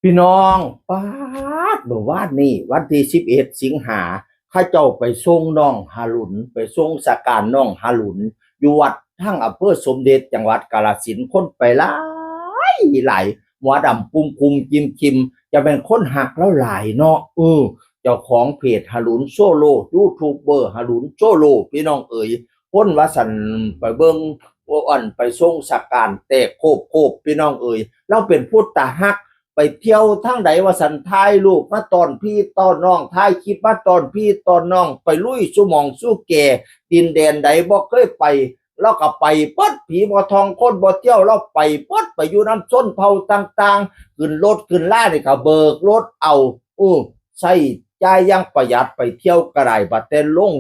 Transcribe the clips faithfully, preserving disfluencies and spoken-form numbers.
พี่น้อง ป๊าด เมื่อวานนี้วันที่สิบเอ็ดสิงหา เขาเจ้าไปส่งน้องหารุณ ไปส่งสการน้องหารุณ อยู่วัดทางอำเภอสมเด็จจังหวัดกาฬสินธุ์ คนไปหลายหลาย หัวดำปุมคุมจิมคิม จะเป็นคนหักแล้วหลายเนาะ เออ เจ้าของเพจหารุณโซโล่ ยูทูบเบอร์หารุณโซโล่ พี่น้องเอ๋ย คนว่าสันไปเบิ่ง โอ้อันไปส่งสการแตกโคบโคบ พี่น้องเอ๋ย เราเป็นผู้ตาหัก ไปเที่ยวทางใดว่าสัน ถ่ายรูปมาตอนพี่ตอนน้อง ถ่ายคลิปมาตอนพี่ตอนน้อง ไปลุยสู่หม่องสู่แก่ ดินแดนใดบ่เคยไป เราก็ไปเปิด ผีบ่ท่องคนบ่เที่ยว เราไปเปิด ไปอยู่นำชนเผ่าต่างๆ ขึ้นรถขึ้นลานี่ก็เบิกรถเอา อู้ ใช้จ่ายอย่างประหยัด ไปเที่ยวก็ได้ บัดแต่ลง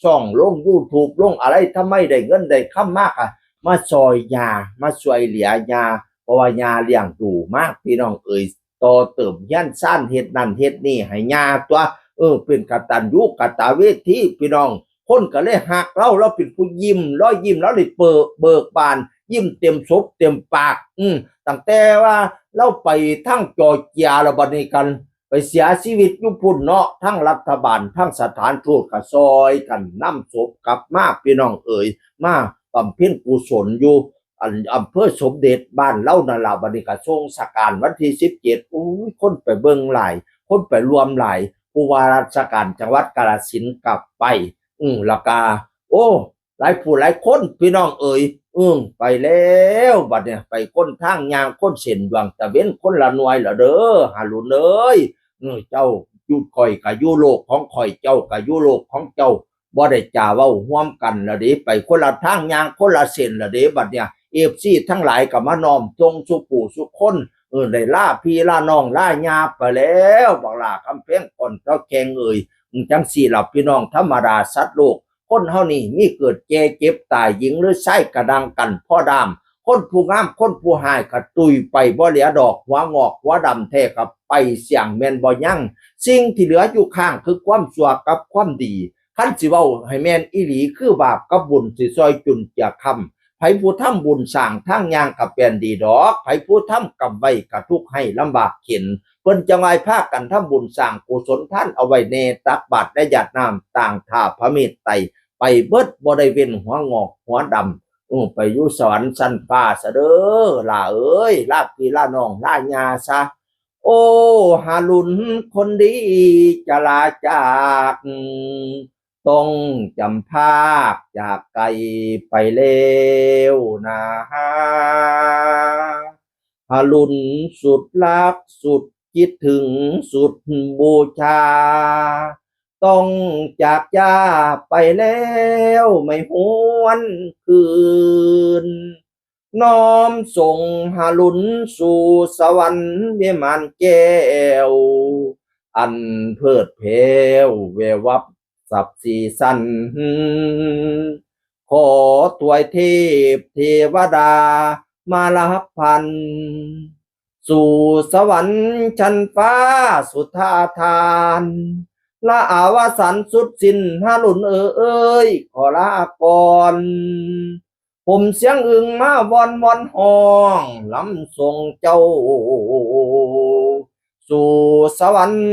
ช่อง ลงยูทูบ ลงอะไร ทำไมได้เงินได้คำมากอะ มาซอยยา มาช่วยเหลือยา เพราะว่ายาเลี้ยงดูมาก พี่น้องเอ๋ย ต่อเติมเฮียนซาน เฮ็ดนั่นเฮ็ดนี่ให้ยาตัว เออ เป็นกตัญญูกตเวที พี่น้อง คนก็เลยฮักเรา เราเป็นผู้ยิ้ม รอยยิ้มเราเลยเปิด เบิกบาน ยิ้มเต็มศพเต็มปาก อืม ตั้งแต่ว่าเราไปทางจอร์เจียแล้ว บัดนี้กัน ไปเสียชีวิตอยู่พุ้นเนาะ ทั้งรัฐบาล ทั้งสถานทูตก็ซอยกันนำศพกลับมา พี่น้องเอ๋ย มาบำเพ็ญกุศลอยู่ อันอำเภอสมเด็จบ้านเล่านั่นล่ะ บัดนี้ก็ส่งสการวันที่สิบเจ็ด โอ้ย คนไปเบิ่งหลาย คนไปร่วมหลาย ผู้ว่าราชการจังหวัดกาฬสินธุ์กลับไป อืม แล้วก็ โอ้ หลายผู้หลายคน พี่น้องเอ๋ย อืม ไปแล้ว บัดเนี่ย ไปคนทางย่าง คนเส้นดวงตะเวน คนละหน่วยละเด้อ หารุณเอ้ย อืม เจ้าอยู่ ข่อยก็อยู่โลกของข่อย เจ้าก็อยู่โลกของเจ้า บ่ได้จ่าเว้าร่วมกันละเด้ ไปคนละทางย่าง คนละเส้นละเด้ บัดเนี่ย เอฟซี ทั้งหลายก็มาน้อมส่งสู่ผู้สู่คน เออ ได้ลาพี่ลาน้องลาญาไปแล้ว บักหล่าคำแพง ก่อนเจ้าแข่งเอ่ย จังสี่ล่ะพี่น้อง ธรรมดาสัตว์โลก คนเฮานี่มีเกิดแก่เจ็บตาย หญิงหรือชายกะดังกันพอดาม คนผู้งามคนผู้ฮ้ายกะตุยไปบ่เหลือดอก หัวงอกหัวดำแท้กะไปเสี้ยงแม่นบ่ยัง สิ่งที่เหลืออยู่ข้างคือความชั่วกับความดี คันสิเว้าให้แม่นอีหลี คือบาปกับบุญสิซอยจุนเจือค้ำ ไผผู้ทำบุญสร้างทางย่างกะแปนดีดอก ไผผู้ทำกรรมไว้กะทุกข์ให้ลำบากเข็ญ เพิ่นจั่งไหว้พากันทำบุญสร้างกุศลทานเอาไว้แน่ ตักบาตรและหยาดน้ำต่างท่าพระเมตไตร ไปเบิดบ่ได้เว้นหัวงอกหัวดำ เออ ไปอยู่สวรรค์ชั้นฟ้าซะเด้อ หล่าเอ้ย ลาพี่ลาน้องลาญาซะ โอ้ หารุณคนดีจะลาจาก ต้องจำพรากจากไกลไปแล้วนา หารุณสุดรักสุดคิดถึงสุดบูชา ต้องจากย่าไปแล้วไม่หวนคืน น้อมส่งหารุณสู่สวรรค์วิมานแก้ว อันเพิดเพวแวววับสับสีสัน ขอทวยเทพเทวดามารับพัน สู่สวรรค์ชั้นฟ้าสุทธาทาน ละอาวสันสุดสิ้นหารุณเอ่ย ขอลาก่อน ผมเสียงอึ่งมาวอนวอนห้อง ลำส่งเจ้า สู่สวรรค์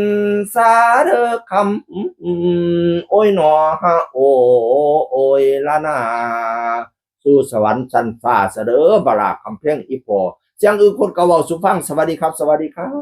สาเด้อคำ โอ้ยหนอฮะ โอ้ยละนา สู่สวรรค์ชั้นฟ้าซะเด้อ บักหล่าคำแพงอีพ่อ เสียงอึ่งคนเก่าเว้าสู่ฟัง สวัสดีครับ สวัสดีครับ